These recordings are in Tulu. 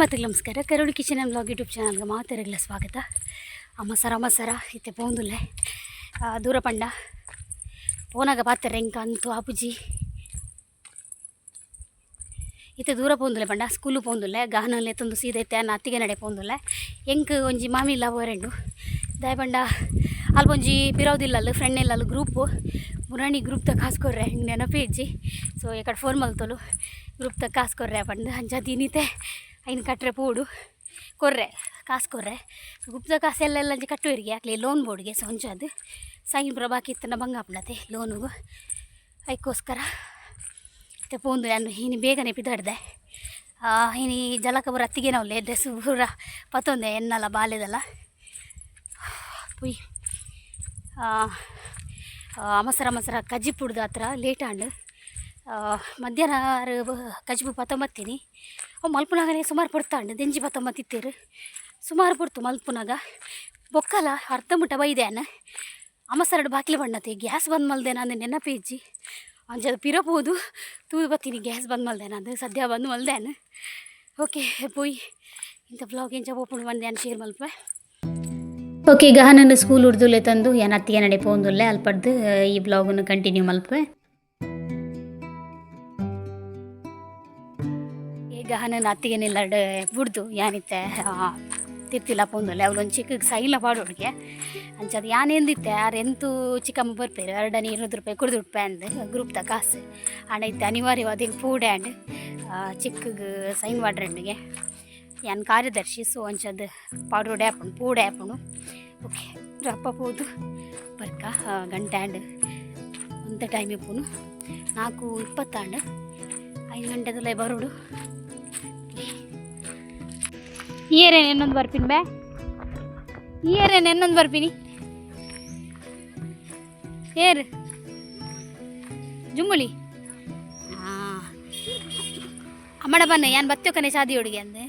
ಮಾತಿಗೆ ನಮಸ್ಕಾರ. Karun kitchen and blog YouTube ಚಾನಲ್ಗೆ ಮಾತೆರೆಗ್ಲ ಸ್ವಾಗತ. ಅಮಸರ ಅಮಸರ ಇತ್ತೆ ಪೋಂದುಲ್ಲೆ ದೂರ ಪಂಡ ಪೋನಾಗ ಪಾತೆರ ಎಂಕ ಅಂತು ಆಪುಜಿ. ಇತ್ತೆ ದೂರ ಪೋಂದುಲ್ಲೆ ಪಂಡ ಸ್ಕೂಲು ಪೋಂದುಲ್ಲೆ ಗಾನಲ್ಲೆ ತಂದು ಸೀದ ಇತ್ತೆ ಅನ್ನ ಅತ್ತಿಗೆ ನಡೆ ಪೋಂದುಲ್ಲೆ ಎಂಕ್ ಒಂಜಿ ಮಾಮಿಲ್ಲ ಬೋರೆಂಡು ದಾಯ ಪಂಡ ಅಲ್ಪ ಒಂಜಿ ಪಿರವುದಿಲ್ಲಲ್ಲ ಫ್ರೆಂಡ್ ಇಲ್ಲಲ್ಲ ಗ್ರೂಪು ಮುರಾಣಿ ಗ್ರೂಪ್ ತ ಕಾಸು ಕೊರ್ರೆ ಹಿಂಗೆ ನೆನಪೇ ಇಜ್ಜಿ. ಸೊ ಎಕಡೆ ಫೋನ್ ಮಲ್ತೋಲು ಗ್ರೂಪ್ ತ ಕಾಸು ಕೊರ್ರೆ ಪಂದ್ ಅಂಚ ದಿನಿತೆ ಐನ್ ಕಟ್ರೆ ಪೋಡು ಕೊರ್ರೆ ಕಾಸು ಕೊರ್ರೆ ಗ್ರೂಪ್ದ ಕಾಸು ಎಲ್ಲ ಎಲ್ಲ ಅಂಚೆ ಕಟ್ಟುವರಿಗೆ ಅಕ್ಲೆ ಲೋನ್ ಬೋರ್ಡ್ಗೆ. ಸೊ ಅಂಚಾದ್ ಸೈನ್ ಪೂರ ಬಾಕಿ ಇತ್ತಂಡ ಬಂಗ ಆಪುಂಡತೆ ಲೋನುಗು ಐಕ್ಕೋಸ್ಕರ ಇತ್ತೆ ಪೋಂದು ಯಾನ್ ಇನಿ ಬೇಗನೆ ಪಿದಾಡ್ದೆ. ಇನಿ ಜಲಕ ಪೂರ ಅತ್ತಿಗೆನವ್ಲೆ ಡ್ರೆಸ್ ಪೂರ ಪತ್ತೊಂದೆ ಎನ್ನಲ ಬಾಲೆದಲ್ಲ ಪುಯ್ ಅಮಸರ ಅಮಸರ ಕಜ್ಜಿಪುಡ್ದು ಹತ್ರ ಲೇಟ್ ಆಂಡ್ ಮಧ್ಯಾಹ್ನ ಆರು ಕಜಿಪು ಪತ್ತೊಂಬತ್ತೀನಿ ಅವು ಮಲ್ಪುನಾಗನೇ ಸುಮಾರು ಪೊರ್ತಾಂಡ್ ದೆಂಜಿ ಪತ್ತೊಂಬತ್ತಿತ್ತೇರು ಸುಮಾರು ಪೊರ್ತು ಮಲ್ಪುನಾಗ ಬೊಕ್ಕಲ ಅರ್ಧ ಮುಟ್ಟ ಬೈದೆ ಅನ್ನ ಅಮಸರಡು ಬಾಕಿಲು ಬಣ್ಣತೆ ಗ್ಯಾಸ್ ಬಂದ್ ಮಲ್ದೆ ನಾನು ನೆನಪೇ ಇಜ್ಜಿ ಅಂಚದ ಪಿರ ಪೋದು ತೂದು ಬತ್ತೀನಿ ಗ್ಯಾಸ್ ಬಂದ್ ಮಲ್ದೆ ನಾನು ಸದ್ಯ ಬಂದ್ ಮಲ್ದೇನು. ಓಕೆ ಪೋಯ್ ಇಂಥ ಬ್ಲಾಗ್ ಎಂಚ ಪೋಪುಂಡು ಬಂದೆ ಅನ್ ಶೇರ್ ಮಲ್ಪೆ. ಓಕೆ ಗಹನನ್ನು ಸ್ಕೂಲ್ ಉಡ್ದುಲ್ಲೆ ತಂದು ಯಾನ್ ಅತ್ತಿಗೆ ನಡೆ ಪೋಂದುಲ್ಲೆ ಅಲ್ಪಡ್ದು ಈ ಬ್ಲಾಗನ್ನು ಕಂಟಿನ್ಯೂ ಮಲ್ಪೆ. ಗಹನನ ಅತ್ತಿಗೆ ನಿಲ್ಲಡ್ ಬುಡ್ದು ಯಾನಿತ್ತೆ ತಿರ್ತಿಲ್ಲ ಪೋಂದುಲ್ಲೆ ಅವಳೊಂದು ಚಿಕ್ಕ ಸೈಲ ಪಾಡೋಡಿಗೆ ಅಂಚದ ಯಾನೇಂದಿತ್ತೆ ಆರು ಎಂತು ಚಿಕ್ಕಮ್ಮ ಬರ್ಪೇರು ಎರಡನೇ 200 ರೂಪಾಯಿ ಕುಡ್ದು ಅಂದ್ ಗ್ರೂಪ್ದ ಕಾಸು ಆಂಡ ಇತ್ತೆ ಅನಿವಾರ್ಯವಾದ ಹಿಂಗೆ ಫೂಡ್ ಆ್ಯಂಡ್ ಚಿಕ್ಕಗೆ ಸೈನ್ ವಾಡ್ರೆಂಡಿಗೆ ಯಾನ್ ಕಾರ್ಯದರ್ಶಿ. ಸೊ ಅಂಚದ ಪಾಡೋಡೆ ಆಪುಂಡು ಪೂಡೆ ಆಪುಂಡು. ಓಕೆ ರಪ್ಪ ಪೋದು ಬರ್ಕ ಗಂಟೆ ಆಂಡ್ ಒಂತೆ ಟೈಮ್ ಇಪ್ಪುನು 4:20 ಆಂಡ್ 5 ಗಂಟೆದಲ್ಲೇ ಬರೋಡು. ಇಯರೇನು ಇನ್ನೊಂದು ಬರ್ಪಿನಿ ಬೇ ಇಯರೇನು ಇನ್ನೊಂದು ಬರ್ಪಿನಿ ಏರ್ ಜುಮ್ಮುಳಿ ಹಾಂ ಅಮ್ಮಡ ಬನ್ನಿ ಯಾನ್ ಬತ್ತೋಕನೆ ಶಾದಿ ಹುಡುಗಿ ಅಂದೆ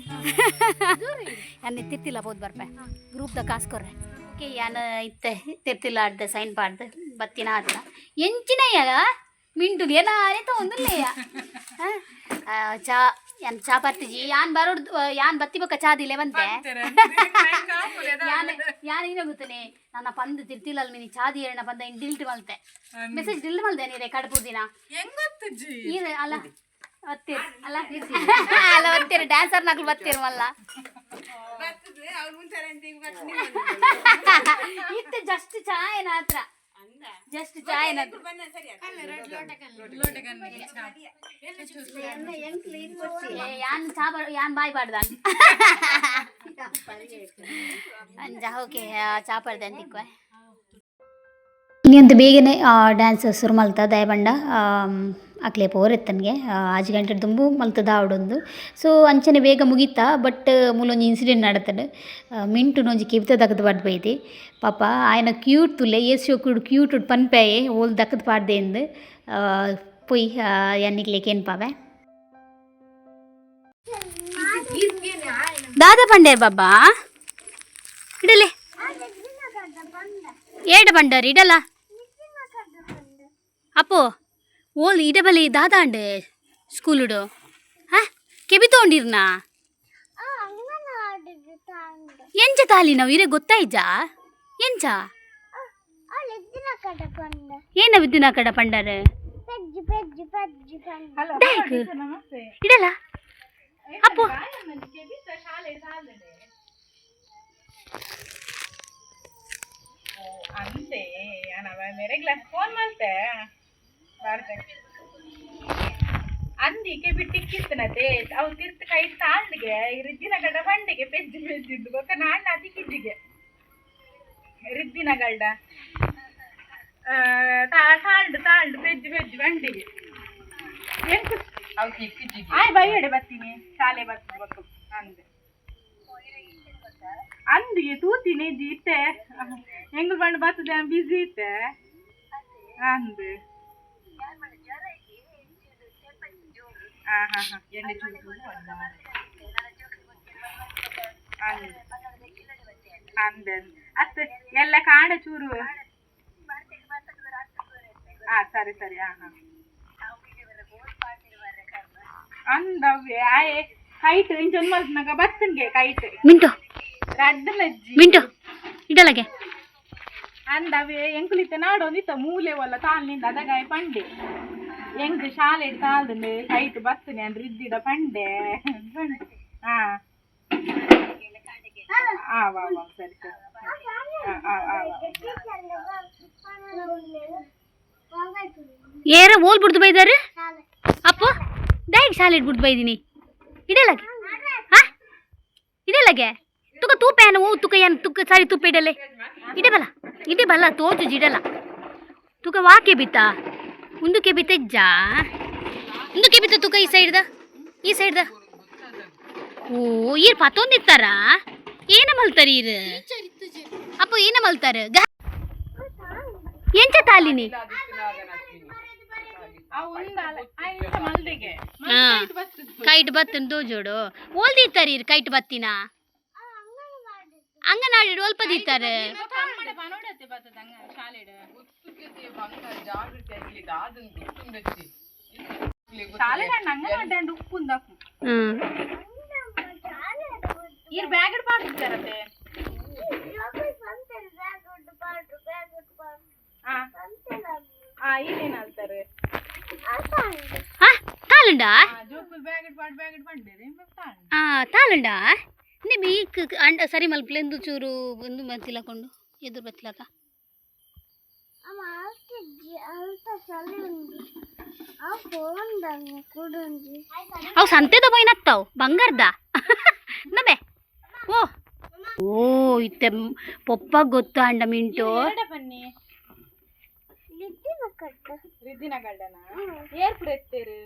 ಯಾನ್ ತಿರ್ತಿಲ್ಲ ಬೋದು ಬರ್ಪೆ ಗ್ರೂಪ್ದ ಕಾಸು ಕೊರ್ರೆ. ಓಕೆ ಯಾನ್ ಇತ್ತೆ ತಿರ್ತಿಲ್ಲ ಆಡ್ದೆ ಸೈನ್ ಪಾಡ್ದು ಬತ್ತಿನ ಆದ್ಲ ಎಂಚಿನಯ್ಯಾಗ ಮಿಂಟು ಏನಾರೆ ತಗೊಂದುಲ್ಲೆಯ ಚಾ ಯಾನ್ ಚಾ ಬರ್ತಿಜಿ ಯಾನ್ ಬರೋಡ್ ಯಾನ್ ಬತ್ತಿ ಬೊಕ್ಕ ಚಾದಿಲೆ ಬಂತೆ ಯಾನ್ ಯಾನ್ ಏನ ಗೊತ್ತನೆ ನನ್ನ ಪಂದ್ ತಿರ್ತಿಲ್ಲ ಮಿನಿ ಚಾದಿ ಏರಣ ಪಂದ ಇನ್ ಡಿಲ್ಟ್ ಮಲ್ತೆ ಮೆಸೇಜ್ ಡಿಲ್ಟ್ ಮಲ್ದೆ ನೀರೆ ಕಡ್ಪುದಿನ ಈರೆ ಅಲ್ಲ ಒತ್ತೀರ್ ಅಲ್ಲ ಅಲ್ಲ ಒತ್ತೀರಿ ಡ್ಯಾನ್ಸರ್ ನಕಲು ಬತ್ತೀರ್ ಮಲ್ಲ ಇತ್ತು ಜಸ್ಟ್ ಚಾಯನ ಹತ್ರ ಜಸ್ಟ್ ಚಾಯನ ಯಾನ್ ಚಾ ಯಾನ್ ಬಾಯ್ ಬಾಡ್ದ ಅಂಜ. ಓಕೆ ಚಾ ಪರ್ದೆ ಅಂತಿಕ್ವೆ ಇನ್ನೊಂದು ಬೇಗನೆ ಡ್ಯಾನ್ಸ್ ಶುರು ಮಲ್ತ ದಯಬಂಡ ಅಕ್ಲೆ ಪೋರೆತ್ತನ್ಗೆ ಆಜಿ ಗಂಟೆ ದುಂಬು ಮಲ್ತದ ಆವಡೊಂದು. ಸೊ ಅಂಚನೆ ಬೇಗ ಮುಗೀತಾ ಬಟ್ ಮೂಲೊಂಜಿ ಇನ್ಸಿಡೆಂಟ್ ನಡತಂಡು ಮಿಂಟುನ ಒಂಜಿ ಕೆಬಿತ ದಕ್ಕದ ಪಾಡ್ದು ಬೈದಿ ಪಾಪ ಆಯನ ಕ್ಯೂಟ್ ತುಲೆ ಏಸ್ ಶೋಕುಡು ಕ್ಯೂಟ್ ಪನ್ಪೆಯೆ ಓಲ್ ದಕ್ಕದ ಪಾಡ್ದೆ ಎಂದು ಪೊಯ್ ಯಾನ್ ಕೇನ್ಪಾವೆ ದಾದಾ ಪಂಡೇರ್ ಬಾಬಾ ಇಡಲೆ ಏಡ ಬಂಡಾರಿ ಇಡಲ ಅಪ್ಪೋ ಓಲ್ ಇಡಬಲಿ ದಾದಾಂಡೆ ಸ್ಕೂಲುಡು ಹಾ ಕೆಬಿ ತಗೊಂಡಿರ್ನಾ ಎಂಚ ತಾಲಿ ನಾವು ಇರೆ ಗೊತ್ತಾಯ್ಜಾ ಎಂಚ ಏನ ವಿದ್ಯುನ ಕಡ ಪಂಡಾರೆ ಇಡಲ ಅಪ್ಪು ಅಂದೆ ಫೋನ್ ಮಾಡ್ತೆ ಅಂದಿಗೆ ಬಿಟ್ಟಿಕ್ಕಿತ್ತನತೆ ಅವು ತಿರ್ತ ಕೈ ತಾಂಡಿಗೆ ರಿದ್ದಿನ ಗಡ ಬಂಡಿಗೆ ಪೆಜ್ಜಿ ಪೆಜ್ಜಿದ್ದು ಬೊಕ್ಕ ನಾಣ್ಣ ಅತಿಕಿಜ್ಜಿಗೆ ರಿದ್ದಿನ ಗಲ್ಡ ತಾಂಡು ತಾಂಡು ಪೆಜ್ಜಿ ಪೆಜ್ಜಿ ಬಂಡಿಗೆ ಆಯ್ ಬೈಯಡೆ ಬರ್ತೀನಿ ಶಾಲೆ ಬರ್ತೀನಿ ಬೊಕ್ಕ ಅಂದೆ ಅಂದಿಗೆ ತೂತಿನಿ ಇತ್ತೆ ಎಂಗಲ್ ಬಂಡ ಬರ್ತದೆ ಬಿಸಿ ಇತ್ತೆ ಅಂದೆ ಅಂದೆ ಅತ್ತೆ ಎಲ್ಲ ಕಾಣ ಚೂರು ಹಾ ಸರಿ ಸರಿ ಹಾ ಹಾ ಅಂದವ್ವೆ ಆಯೆ ಕೈಟ್ ಇಂಚ ಒಂದ್ ಮಲ್ತ್ನಾಗ ಬತ್ತನ್ಗೆ ಕೈಟ್. ಮಿಂಟು. ರಡ್ಡ್ ನಜ್ಜಿ. ಮಿಂಟು, ಇಡಲಗೆ. ಅಂದವೇ ಎಂಕುಲಿತ್ತ ನಾಡೊಂದಿತ್ತ ಮೂಲೆ ಒಲ್ಲ ತಾಲ್ನಿಂದ ಅದಗಾಯ ಪಂಡೆ ಎಂಕ್ ಶಾಲೆ ತಾಲ್ದಂಡೆ ಕೈಟ್ ಬತ್ತನೆ ಅಂದ್ರೆ ಇದ್ದಿಡ ಪಂಡೆ. ಹಾ ಆ ವಾ ವಾ, ಸರಿ ಸರಿ. ಆ ಆ ಆ ವಾ. ಏರ ಓಲ್ ಬಿಡ್ದು ಬೈದಾರೆ ಅಪ್ಪು? ದಾಯಿಗ್ ಶಾಲೆ ಬಿಡ್ದು ಬೈದಿನಿ? ಇಡಲಗೆ. ಹಾ, ಇಡಲಗೆ. ತುಕ ತೂಪೆ ಓ ತುಕ ಏನ್ ತುಕ್ಕ ಸಾರಿ ತುಪ್ಪ ಇಡಲೆ. ಇಡೆ ಬಲ, ಇಡೆ ಬಲ, ತೋಜು ಜಿಡಲ. ತುಕ ವಾಕೆ ಬಿತ್ತ ಉಂದುಕೆ ಬಿತ್ತ ಇಜ್ಜಾ? ಉಂದುಕೆ ಬಿತ್ತ ತುಕ ಈ ಸೈಡ್ದ, ಈ ಸೈಡ್ದ. ಓ, ಈರ್ ಪತ್ತೊಂದಿತ್ತಾರ? ಏನ ಮಲ್ತಾರ ಈರ್ ಅಪ್ಪು? ಏನ ಮಲ್ತಾರ? ಎಂಚ ತಾಲಿನಿ? ಆ ಒಂದಾಲ ಆ ಇಂಚ ಮಲ್ದೆಗೆ. ಹಾ. ಕೈಟ್ ಬತ್ತದ. ಕೈಟ್ ಬತ್ತನ್ ತೋಜೋಡು. ಓಲ್ದಿತ್ತಾರ ಈರ್ ಕೈಟ್ ಬತ್ತಿನ? ಅಂಗನಾಡಿ ಒಲ್ಪ ದೀತಾರೆ. ಅಮ್ಮಡ ಪನೋಡತ್ತೆ ಬತ್ತದ ಅಂಗ ಶಾಲೆಡ್. ಶಾಲೆ ಅಂಗನವಾಡಿ ಅಂಡ್ ಉಪ್ಪುಂದಪ್ಪು. ಹ್ಮ್. ಈರ್ ಬ್ಯಾಗ್ ಪಾಡ್ದಿತ್ತಾರತ್ತೆ. ಆ ಆ ಈರೇನ್ ಹೇಳ್ತಾರೆ? ಹಾ, ತಾಲುಂಡಾ? ಜೋಕುಲ್ ಬ್ಯಾಗ್ ಪಾಡ್ ಬ್ಯಾಗ್ ಪಂಡೇರಿ ತಾಂಡ್. ಆ, ತಾಲುಂಡಾ? ನಿಮ್ ಈ ಅಂಡ ಸರಿ ಮಲ್ಪಲೆಂದು ಚೂರು ಒಂದು ಬತ್ತಿಲಕೊಂಡು ಎದುರು ಬತ್ತಿಲಕ. ಅವು ಸಂತೆದ ಪೋಯಿನತ್ತಾವು ಬಂಗಾರದ ನಮೆ. ಓ ಓ, ಇತ್ತೆ ಪೊಪ್ಪ ಗೊತ್ತು ಅಂಡ ಮಿಂಟು. ಎರಡ ಬನ್ನಿ ರಿದ್ದಿನ ಗಡ್ಡನ ಏರ್ಪುಡ ಎತ್ತೇರು.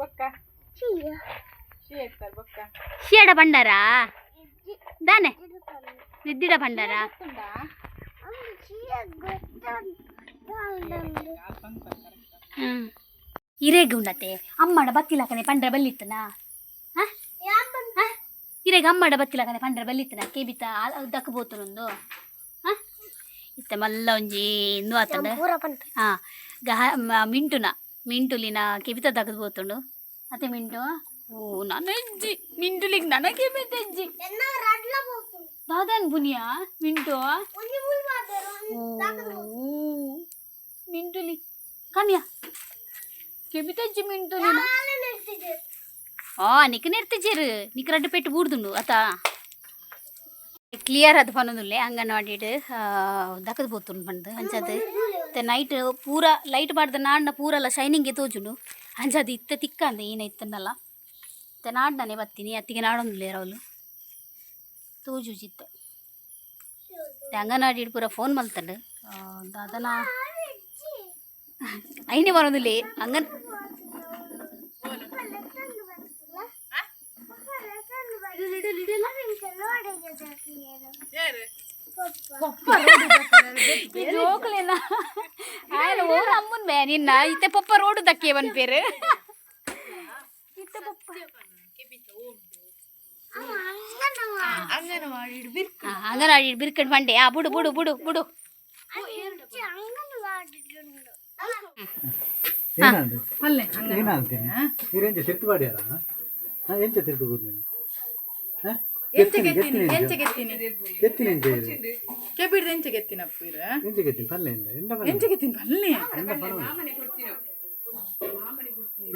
ಬೊಕ್ಕ she ಎತ್ತಾರೆ ಬೊಕ್ಕ. ಶಿಯಡ ಭಂಡಾರ ದಾನೆ? ರಿದ್ದಿಡ ಭಂಡಾರ. ಗೊತ್ತುಂಡಾ? ಹ್ಮ್, ಇರೇಗ ಉಂಡತೆ ಅಮ್ಮಡ ಬತ್ತಿಲಕನೆ ಪಂಡ್ರ ಬಲ್ಲಿತ್ತನಾ? ಹಾ, ಇರೇಗ ಅಮ್ಮಡ ಬತ್ತಿಲಕನೆ ಪಂಡ್ರ ಬಲ್ಲಿತ್ತನ? ಕೇಬಿತ ದಕ್ಕ ಬೋತನೊಂದು. ಹಾ, ಇತ್ತೆ ಮಲ್ಲ ಒಂಜಿ ಇಂದು ಆತಂಡ. ಹಾ, ಗಹ ಮಿಂಟುನ ಮಿಂಟುಲಿನ ಕೆಬಿತ ದಗದು ಬೋತುಂಡು ಅತ್ತೆ ಮಿಂಟು. ಓ, ನನ್ನ ಅಜ್ಜಿ ಮಿಂಟುಲಿಗ್ ನನಗೆ ಬೆತ್ತಜ್ಜಿ ದಾದನ್ ಬುನಿಯಾ ಮಿಂಟು. ಓ, ಮಿಂಟುಲಿ ಕನ್ಯಾ ಕೆಬಿತಜ್ಜಿ ಮಿಂಟುಲಿನ. ಆ ನಿಕ್ ನೆರ್ತಿಜೇರು, ನಿಕ್ ರಡ್ಡು ಪೆಟ್ಟು ಬೂಡ್ದುಂಡು ಅತ. ಕ್ಲಿಯರ್ ಅದು ಪನೊಂದುಲ್ಲೆ. ಅಂಗನವಾಡಿಡ್ ದಕ್ಕದ ಪೋತುಂಡು ಪಂದ್ ಅಂಚಾದ್ ಇತ್ತೆ ನೈಟ್ ಪೂರ ಲೈಟ್ ಪಾಡ್ದ ನಾಡ್ನ ಪೂರಲ ಶೈನಿಂಗ್ ತೋಜುಂಡು. ಅಂಚಾದ್ ಇತ್ತೆ ತಿಕ್ಕಂದೆ ಈನ ಇತ್ತಂಡಲ್ಲ. ಇತ್ತೆ ನಾಡ್ನನೆ ಬತ್ತೀನಿ ಅತ್ತಿಗೆ ನಾಡೊಂದುಲ್ಲೇರ್ ಅವ್ಲು ತೋಜುಜಿ ಇತ್ತೆ. ಇತ್ತೆ ಅಂಗನವಾಡಿಡ್ ಪೂರ ಫೋನ್ ಮಲ್ತಂಡು ದಾದನ ಐನೆ ಬರೋದಿಲ್ಲ ಅಂಗನ್. ಈ ಜೋಕುಲೆನ ಆಯನ ಓ ಅಮ್ಮನ್ ಬೇ ನಿನ್ನ. ಇತ್ತೆ ಪೊಪ್ಪ ರೋಡು ದಕ್ಕೆ ಪನ್ಪೇರು ಇತ್ತೆ ಪೊಪ್ಪ. ಅಂಗನವಾಡಿ ಬಿರ್ಕಂಡ್ ಬಂಡೆ. ಆ, ಬುಡು ಬುಡು ಬುಡು ಬುಡು. ಏನಂದು? ಅಲ್ಲೇ. ಏನಂತೀನಿ, ಈರೆಂಚ ತಿರ್ತು ಪಾಡ್ಯಾರ? ಹಾಂ, ಎಂಚ ತಿರ್ತು ಕೂರ್ ನೀವು? ಹಾಂ, ಎಂಚ ಗೆತ್ತಿನಿ. ಗೆತ್ತಿನಿ? ಗೆತ್ತಿನಿ ಎಂಚ ಇದು? ಕೆಬಿಡ್ದ ಎಂಚ ಗೆತ್ತಿನಪ್ಪ ಇರ? ಎಂಚ ಗೆತ್ತಿನಿ ಪಲ್ಲೆಯಿಂದ ಎಂಡ ಪಲ್ಲೆ. ಎಂಚ ಗೆತ್ತಿನಿ ಪಲ್ಲೆ? ಎಂಡ ಪಲ್ಲೆ.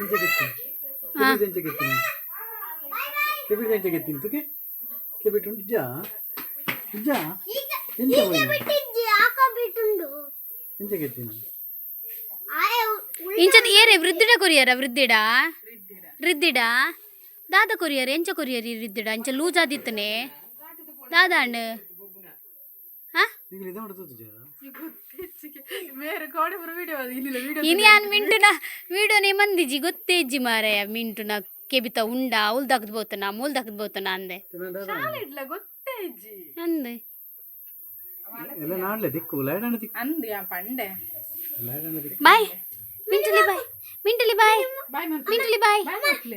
ಎಂಚ ಗೆತ್ತಿನಿ? ಕೆಬಿಡ್ದ ಎಂಚ ಗೆತ್ತಿನಿ? ಕೆಬಿಡ್ದ ಎಂಚ ಗೆತ್ತಿನಿ? ತುಕೆ ಕೆಬಿಟ್ ಉಂಟು ಇಜ್ಜಾ? ಇಜ್ಜಾ? ಎಂಚ ಪೋಯಿನ? ಎಂಚ ಗೆತ್ತಿನಿ? ಇಂಚದ ಏರೆ ವೃದ್ಧಿಡ ಕೊರಿಯರ? ವೃದ್ಧಿಡ ರಿದ್ದಿಡ ದಾದ ಕೊರಿಯರ್? ಎಂಚ ಕೊರಿಯರ್ ಈ ರಿದ್ದಿಡ? ಅಂಚ ಲೂಸ್ ಆದಿತ್ತನೆ ದಾದ ಅಣ್ಣ? ಹಾ. ಈಗ ಇದು ಹೊಡ್ತು. ಮೇರೆ ಕೋಡೆ ಪುರ ವಿಡಿಯೋ ಇಲ್ಲ ವಿಡಿಯೋ. ಇನಿ ಯಾನ್ ಮಿಂಟುನ ವೀಡಿಯೋನೇ ಮಂದಿಜಿ, ಗೊತ್ತೇಜ್ಜಿ ಮಾರಾಯ. ಮಿಂಟುನ ಕೆಬಿತ ಉಂಡ ಅವ್ಲು ದಗ್ದು ಬೋತನ ಮೂಲ್ ದಗ್ದು ಬೋತನ ಅಂದೆ. ಇಡ್ಲ ಗೊತ್ತೇ ಇಜ್ಜಿ. ಅಂದೆ. ಎಲ್ಲ ನಾಡ್ಲೆ ದಿಕ್ಕು ಲೈಡಾಣ ದಿಕ್ಕು. ಅಂದೆ ಆ ಪಂಡೆ. ಲೈಡಾಣ ದಿಕ್ಕು. ಬಾಯ್ ಮಿಂಟುಲಿ, ಬಾಯ್ ಮಿಂಟುಲಿ, ಬಾಯ್. ಬಾಯ್ ಮಲ್ಪಲೆ. ಮಿಂಟುಲಿ ಬಾಯ್.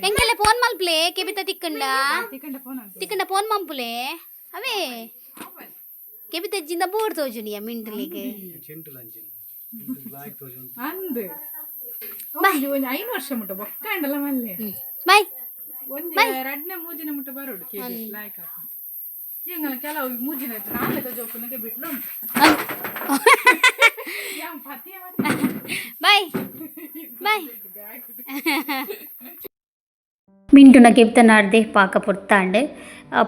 ಎಂಕೆಲ್ಲ ಫೋನ್ ಮಲ್ಪ್ಲೆ ಕೆಬಿತ ತಿಕ್ಕಂಡ. ತಿಕ್ಕಂಡ ಫೋನ್ ಅಂತ. ತಿಕ್ಕಂಡ ಫೋನ್ ಮಂಪುಲೆ. ಅವೇ ಕೆಬಿತ ಜಿಂದ ಬೋರ್ಡ್ ತೋಜುನಿಯ ಮಿಂಟುಲಿಗೆ. ಚೆಂಟು ಲಂಚಿನ. ಅಂದ್ ಒಂಜಿ ಒಂಜಿ 5 ವರ್ಷ ಮುಟ್ಟ ಬೊಕ್ಕಂಡಲ ಮಲ್ಲೆ. ಬಾಯ್. ಒಂಜಿ ರಡ್ನೆ ಮೂಜಿನ ಮುಟ್ಟ ಬರೋಡು ಕೆಬಿ ಲಾಯ್ಕ್ ಆಪ. ಎಂಗಲ ಕೆಲವು ಮೂಜಿನ ನಾಲ್ಕ ಜೋಕುನಗೆ ಬಿಟ್ಲು ಉಂಟು. ಯಾನ್ ಪತಿಯ. Boy boy. ಮಿಂಟುನ ಕೆಪ್ತನಾಡ್ದೆ ಪಾಕ ಪೊರ್ತಾಂಡ್.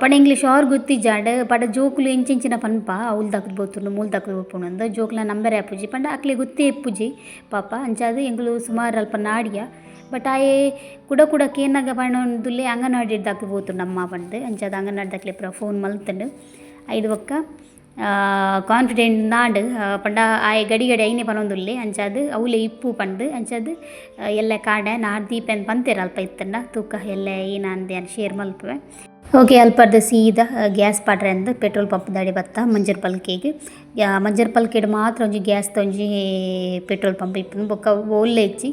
ಪಂಡ ಇಂಗ್ಲೀಷ್ ಆರ್ ಗೊತ್ತಿಜ್ಜಾಂಡ್. ಪಂಡ ಜೋಕುಲು ಎಂಚೆಂಚಿನ ಪನ್ಪ, ಅವ್ಲು ದಕ್ಕದ್ ಪೋತುಂಡು, ಮೂಲು ದಕ್ಕದ್ ಪೋಪುಂಡು ಅಂದ್. ಜೋಕುಲ್ನ ನಂಬರೇ ಆಪುಜಿ. ಪಂಡ ಅಕ್ಲೆ ಗೊತ್ತೇ ಇಪ್ಪುಜಿ ಪಾಪ. ಅಂಚಾದ್ ಎಂಕುಲು ಸುಮಾರು ಅಲ್ಪ ನಾಡಿಯ. ಬಟ್ ಆಯೆ ಕುಡ ಕುಡ ಕೇನ್ನಗ ಪಂಡೊಂದುಲ್ಲೆ, ಅಂಗನವಾಡಿ ದಕ್ಕದ್ ಪೋತುಂಡು ಅಮ್ಮ ಪಂದ್. ಅಂಚಾದ್ ಅಂಗನವಾಡಿ ದಕ್ಲೆ ಪೂರ ಫೋನ್ ಮಲ್ತ್ಂಡ್. ಐದು ಬೊಕ್ಕ ಕಾನ್ಫಿಡೆಂಟ್ ನಾಡ್. ಪಂಡ ಆಯೆ ಗಡಿ ಗಡಿ ಐನೆ ಪನೊಂದುಲ್ಲೆ. ಅಂಚಾದ್ ಅವ್ಲೆ ಇಪ್ಪು ಪಂದ್. ಅಂಚಾದ್ ಎಲ್ಲೆ ಕಾಂಡೆ ನಾಡ್ ದೀಪೆನ್ ಪಂತೆರ್ ಅಲ್ಪ ಇತ್ತಂಡ. ತೂಕ ಎಲ್ಲೆ ಏನಾಂದ್ ಯಾನ್ ಶೇರ್ ಮಲ್ಪುವೆ. ಓಕೆ, ಅಲ್ಪರ್ದ್ ಸೀದಾ ಗ್ಯಾಸ್ ಪಾಡ್ರೆ ಅಂದ್ ಪೆಟ್ರೋಲ್ ಪಂಪ್ ದಾಡೆ ಬತ್ತ ಮಂಜರ್ ಪಲ್ಕೆಗ್. ಮಂಜರ್ ಪಲ್ಕೆಡ್ ಮಾತ್ರ ಒಂಜಿ ಗ್ಯಾಸ್ ಒಂಜಿ ಪೆಟ್ರೋಲ್ ಪಂಪ್ ಇಪ್ಪುನು, ಬೊಕ್ಕ ಓಲ್ಲೇ ಇಜ್ಜಿ.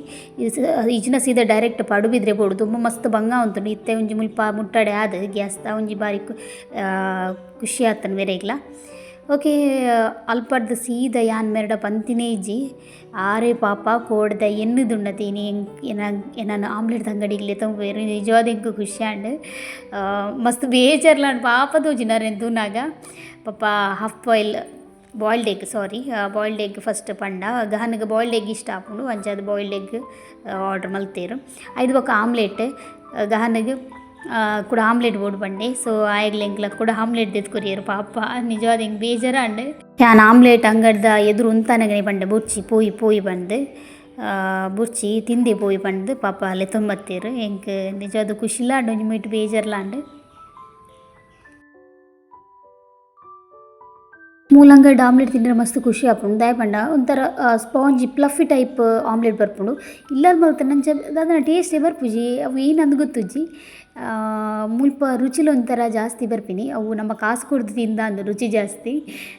ಇಜ್ಜಿಂಡ ಸೀದಾ ಡೈರೆಕ್ಟ್ ಪಡುಬಿದ್ರೆ ಬೋಡು. ದುಂಬು ಮಸ್ತ್ ಬಂಗ ಉಂತುಂಡು. ಇತ್ತೆ ಒಂಜಿ ಮುಲ್ಪ ಮುಟ್ಟಡೆ ಆದ್ ಗ್ಯಾಸ್ ದ ಒಂಜಿ ಬಾರಿ ಖುಷಿ ಆತುಂಡು ಮೆರೆಗ್ಲ. ಓಕೆ, ಅಲ್ಪರ್ದ್ ಸೀದಾ ಯಾನ್ ಮೆರಡ ಪಂತಿನೇ ಇಜ್ಜಿ. ಆರೇ ಪಾಪ ಕೋಡ್ದ ಎನ್ನುದುಂಡತೆ ಇನಿ ಎನ ಎನನ್ ಆಮ್ಲೆಟ್ ಅಂಗಡಿಗ್ ಲೆತೊಂದು ನಿಜವಾದ ಎಂಕ್ ಖುಷಿ ಆಂಡ್. ಮಸ್ತ್ ಬೇಜಾರ್ಲ ಆಂಡ್ ಪಾಪ ತೋಜಿಂಡು ಅರೆನ್ ತೂನಗ. ಪಾಪ half boil, boiled egg, sorry, boiled egg first ಪಂಡ. ಗಹನಗ್ ಬಾಯ್ಲ್ಡ್ ಎಗ್ ಇಷ್ಟ ಆಪುಂಡು. ಅಂಚಾದ್ ಬಾಯ್ಲ್ಡ್ ಎಗ್ ಆರ್ಡರ್ ಮಲ್ತೆರ್. ಐದು ಬೊಕ್ಕ ಆಮ್ಲೆಟ್. ಗಹನಗ್ ಕುಡ ಆಮ್ಲೆಟ್ ಬೋಡು ಪಂಡೆ. ಸೊ ಆಯೆಗ್ಲ ಎಂಕ್ಲ ಕುಡ ಆಮ್ಲೆಟ್ ದೆತ್ತ್ ಕೊರಿಯೆರ್. ಪಾಪ ನಿಜವಾದ ಎಂಕ್ ಬೇಜಾರಾಂಡ್. ಯಾನ್ ಆಮ್ಲೆಟ್ ಅಂಗಡ್ದ ಎದುರು ಉಂತಾನಗನೆ ಪಂಡೆ, ಬೊರ್ಚಿ ಪೋಯಿ ಪೋಯಿ ಪಂದ್, ಬೊರ್ಚಿ ತಿಂದೆ ಪೋಯಿ ಪಂದ್. ಪಾಪ ಲೆತ್ತೊಂಬತ್ತೆರ್. ಎಂಕ್ ನಿಜವಾದ ಖುಷಿಲ ಆಂಡ್, ಒಂಜಿ ಮೈಟ್ ಬೇಜಾರ್ಲ ಆಂಡ್. ಮೂಲಂಗಡ್ ಆಮ್ಲೆಟ್ ತಿಂದರೆ ಮಸ್ತ್ ಖುಷಿ ಆಪುಂಡು. ದಾಯೆ ಪಂಡ ಒಂಥರ ಸ್ಪಾಂಜಿ ಪ್ಲಫಿ ಟೈಪ್ ಆಮ್ಲೆಟ್ ಬರ್ಪುಂಡು. ಇಲ್ಲಲ್ ಮಲ್ತ್ಂಡ ಅಂಚ ದಾದನ ಟೇಸ್ಟೇ ಬರ್ಪುಜಿ. ಅವು ಏನಂದ್ ಗೊತ್ತುಜ್ಜಿ. ಮುಲ್ಪ ರುಚಿಲ ಒಂಥರ ಜಾಸ್ತಿ ಬರ್ಪಿನಿ. ಅವು ನಮ್ಮ ಕಾಸು ಕೊರ್ದು ತಿಂದಾಂದ್ ರುಚಿ ಜಾಸ್ತಿ.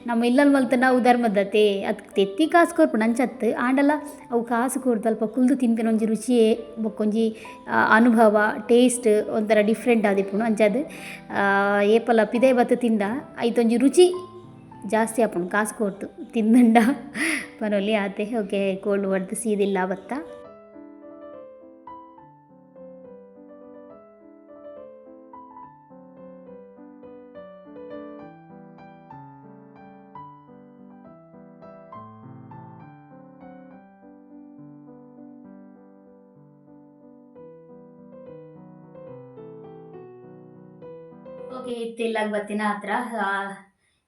ನಮ್ಮ ಇಲ್ಲಲ್ ಮಲ್ತ್ಂಡ ಅವು ಧರ್ಮದತೆ ಅತ್ ತೆತ್ತಿ ಕಾಸು ಕೊರ್ಪುಂಡು ಅಂಚತ್. ಆಂಡಲ ಅವು ಕಾಸು ಕೊರ್ದು ಅಲ್ಪ ಕುಲ್ದು ತಿನ್ಪಿನ ಒಂಜಿ ರುಚಿಯೇ ಬೊಕ್ಕೊಂಜಿ ಅನುಭವ, ಟೇಸ್ಟ್ ಒಂಥರ ಡಿಫ್ರೆಂಟ್ ಆದಿಪ್ಪುಂಡು. ಅಂಚಾದ್ ಏಪಲ ಪಿದಯಿ ಬತ್ತ್ ತಿಂಡ ಐತೊಂಜಿ ರುಚಿ ಜಾಸ್ತಿ ಆಪುಂಡು ಕಾಸು ಕೊರ್ದು ತಿಂದಂಡ ಪನೊಲಿ ಆತೆ. ಓಕೆ, ಕೋಲ್ಡ್ ವರ್ದ್ ಸೀದಿಲ್ಲ ಬತ್ತ. ಓಕೆ, ಇತ್ತಿಲ್ಲಾಗ ಬತ್ತಿನ ಹತ್ರ.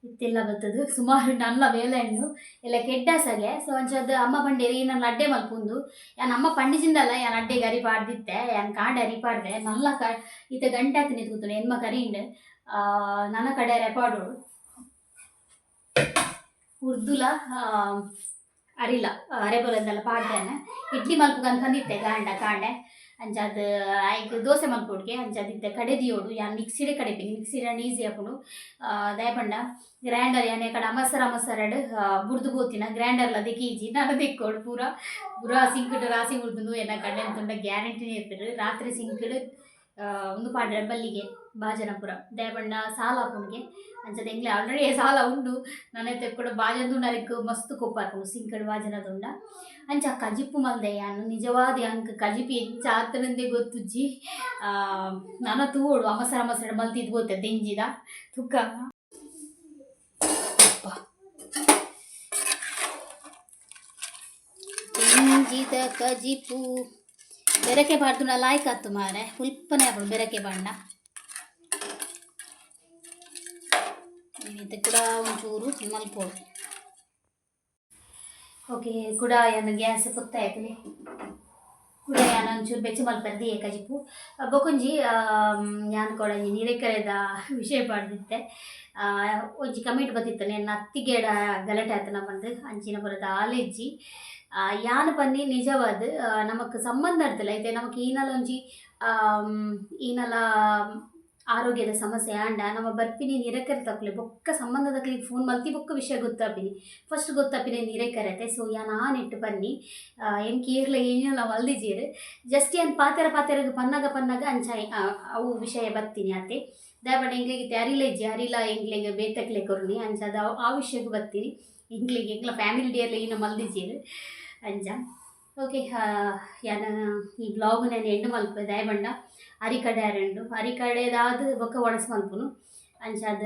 ಇತ್ತೆಲ್ಲ ಬತ್ತದು ಸುಮಾರು ನನ್ನ ಬೇಲೆ ಹಣ್ಣು ಎಲ್ಲ ಕೆಡ್ಡಾಸಗೆ. ಸೊ ಅಂಚಾದ್ ಅಮ್ಮ ಪಂಡೇರಿ ನನ್ನ ಅಡ್ಡೆ ಮಲ್ಪುಂದು. ಯಾನ್ ಅಮ್ಮ ಪಂಡಿಜಿಂದಲ್ಲ ಯಾನ್ ಅಡ್ಡೆಗೆ ಅರಿ ಪಾಡ್ದಿತ್ತೆ. ಯಾನ್ ಕಾಂಡೆ ಅರಿ ಪಾಡ್ದೆ. ನಲ್ಲ ಕ ಇತ್ತೆ ಗಂಟೆ ಆತು ನಿಂತ್ಕೂತುಂಡು. ಎನ್ಮ ಕರಿಂಡ್. ನನ್ನ ಕಡೆ ಪಾಡೋಡು ಉರ್ದುಲ ಅರಿಲ ಅರೆ ಬರೋದೆಲ್ಲ ಪಾಡ್ದೇನೆ. ಇಡ್ಲಿ ಮಲ್ಪುಗಂತ ಬಂದಿತ್ತೆ ಗಾಂಡ ಕಾಂಡೆ. ಅಂಚಾದ್ ಐಕ್ ದೋಸೆ ಮಲ್ಪೊಡ್ಗೆ. ಅಂಚಾದ್ ಇತ್ತೆ ಕಡೆದಿಯೋಡು. ಯಾನ್ ಮಿಕ್ಸಿಡೇ ಕಡೆಪಿನಿ. ಮಿಕ್ಸಿಡ್ ಈಸಿ ಆಪುಂಡು. ದಾಯೆ ಪಂಡ ಗ್ರೈಂಡರ್ ಯಾನ್ ಕಡೆ ಅಮಸರ ಅಮಸರಡ್ ಬುಡ್ದು ಪೋತಿನ. ಗ್ರೈಂಡರ್ಲ ದೆಕ್ಕೀಜಿ ನನ ದೆಕ್ಕೋಡು. ಪೂರ ಪೂರ ಸಿಂಕ್ಡ್ ರಾಸಿ ಬುಡ್ದು ಎನ್ನ ಕಡೆ ಅಂತುಂಡ ಗ್ಯಾರಂಟಿನೇ ಇರ್ಪೆರ್. ರಾತ್ರಿ ಸಿಂಕ್ಡ್ ಉಂದು ಪಾಡ್ರೆ ಬಲ್ಲಿಗೆ ಬಾಜನ ಪೂರ. ದಾಯೆ ಪಂಡ ಸಾಲ ಆಪುಂಡುಗೆ. ಅಂಚಾದ್ ಎಂಕ್ಲೆ ಆಲ್ರೆಡಿ ಸಾಲ ಉಂಡು. ನನ ಕೂಡ ಬಾಜನ ತುಂಡ ಅರೆಕ್ ಮಸ್ತ್ ಕೊಪ್ಪ ಆಪುಂಡು ಸಿಂಕ್ಡ್ ಬಾಜನ ತುಂಡ. ಅಂಚ ಕಜಿಪು ಮಲ್ದೆ ಯಾನ್. ನಿಜವಾದ ಅಂಕ್ ಕಜಿಪು ಎಂಚ ಆತನಂದೇ ಗೊತ್ತುಜ್ಜಿ. ನನ ತೂವೊಡು. ಅಮಸರ ಅಮಸರ ಮಲ್ತಿದ್ ಬೋತೆ ದೆಂಜಿದ ತುಕ್ಕ. ದೆಂಜಿದ ಕಜಿಪು ಬೆರಕೆ ಪಾಡ್ದುಂಡ ಲಾಯ್ಕ್ ಆತು ಮಾರೆ. ಉಲ್ಪನೆ ಆಪುಂಡು ಬೆರಕೆ ಪಾಡ್ಂಡ. ಇತ್ತೆ ಕೂಡ ಒಂಚೂರು ಮಲ್ಪೊಡು. ಓಕೆ, ಕುಡ ಯಾನ್ ಗ್ಯಾಸ್ ಪೊತ್ತಾಯ್ತಲೆ. ಕುಡ ಯಾನ್ ಒಂಚೂರು ಬೆಚ್ಚ ಮಲ್ಪರೆ ದಿಯೆ ಕಜಿಪು. ಬೊಕೊಂಜಿ ಯಾನ್ ಕೂಡ ಒಂಜಿ ನಿರೆಕರೆದ ವಿಷಯ ಪಾಡ್ದಿತ್ತೆ. ಒಂಜಿ ಕಮೆಂಟ್ ಬತ್ತಿತ್ತನೆ, ಎನ್ನ ಅತ್ತಿಗೆಡ ಗಲಾಟೆ ಆತನ ಪಂದ್. ಅಂಚಿನ ಪೂರ ದಾಲ ಇಜ್ಜಿ. ಯಾನ್ ಪನ್ನಿ ನಿಜವಾದ್ ನಮಕ್ ಸಂಬಂಧ ಇರ್ತಲ್ಲ. ಇತ್ತೆ ನಮಕ್ ಈನಲ ಒಂಜಿ ಈನಲ ಆರೋಗ್ಯದ ಸಮಸ್ಯೆ ಆಂಡ ನಮ ಬರ್ಪಿನಿ ನಿರೆಕರೆತಕುಲೆ ಬೊಕ್ಕ ಸಂಬಂಧದಕ್ಲೆಗ್ ಫೋನ್ ಮಲ್ತಿ ಬೊಕ್ಕ ವಿಷಯ ಗೊತ್ತಾಪಿನಿ. ಫಸ್ಟ್ ಗೊತ್ತಾಪಿನಿ ನಿರೆಕರೆತೆ. ಸೊ ಯಾನ್ ಆ ನೆಟ್ಟು ಪನ್ನಿ ಎಂಕ್ ಏರ್ಲ ಏನಿಲ ಮಲ್ದಿಜೆರ್. ಜಸ್ಟ್ ಯಾನ್ ಪಾತೆರ ಪಾತೆರಗ್ ಪನ್ನಗ ಪನ್ನಗ ಅಂಚ ಅವು ವಿಷಯ ಬತ್ತೀನಿ ಆತೆ. ದಾಯೆ ಪಂಡ ಎಂಕ್ಲೆಗ್ ಇತ್ತೆ ಅರಿಲ ಇಜ್ಜಿ, ಅರಿಲ ಎಂಕ್ಲೆಗ್ ಬೇತಕ್ಲೆ ಕೊರ್ನಿ ಅಂಚಾದ್ ಆ ವಿಷಯಗ್ ಬತ್ತೀನಿ. ಎಂಕ್ಲೆಗ್ ಎಂಕ್ಲ ಫ್ಯಾಮಿಲಿ ಡಿಯರ್ಲ ಈನ ಮಲ್ದಿಜೆರ್ ಅಂಚ. ಓಕೆ, ಯಾನ್ ಈ ಬ್ಲಾಗ್ ನಾನು ಎಂಡ್ ಮಲ್ಪೆ. ದಾಯೆ ಪಂಡ ಅರಿಕಡೆ ಅರೆಂಡು ಅರಿಕಡೆದಾದ್ ಬೊಕ್ಕ ಒಣಸ್ ಮಲ್ಪುನು. ಅಂಚಾದ್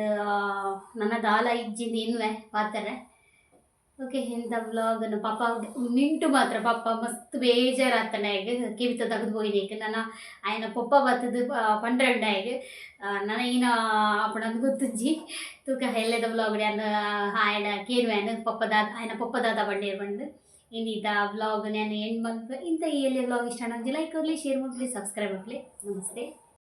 ನನ ದಾಲ ಇಜ್ಜಿಂದ್ ಎನ್ನುವೆ ಪಾತೆರೆ. ಓಕೆ, ಇಂತ ವ್ಲಾಗ್ ಪಾಪ ಮಿಂಟು ಮಾತ್ರ ಪಾಪ ಮಸ್ತ್ ಬೇಜಾರಾತಂಡ್ ಆಯಗ್ ಕೆಬಿತ ತಗದು ಪೋಯಿನೇಕ್. ನನ ಆಯನ ಪೊಪ್ಪ ಬತ್ತುದು ಪಂಡ್ರಂಡ ಆಯಗ್ ನನ ಈನ ಆಪುಂಡಂದ್ ಗೊತ್ತುಜ್ಜಿ. ತೂಕ ಎಲ್ಲೆದ ವ್ಲಾಗ್ ಯಾನ್ ಆಯಡ ಕೇನುವೆ ಪೊಪ್ಪ ದಾದ ಆಯನ ಪೊಪ್ಪ ದಾದ ಪಂಡೇರ್ ಪಂದ್. ಇನ್ನಿತ ವ್ಲಾಗ್ ನಾನು ಎಂಡ್ ಮಲ್ಪೆ. ಇಂತ ಈ ಎಲ್ಯ ವ್ಲಾಗ್ ಇಷ್ಟ ಆಂಡ ಒಂಜಿ ಲೈಕ್ ಕೊರ್ಲೆ, ಶೇರ್ ಮಲ್ಪುಲೆ, ಸಬ್ಸ್ಕ್ರೈಬ್ ಮಲ್ಪುಲೆ. ನಮಸ್ತೆ.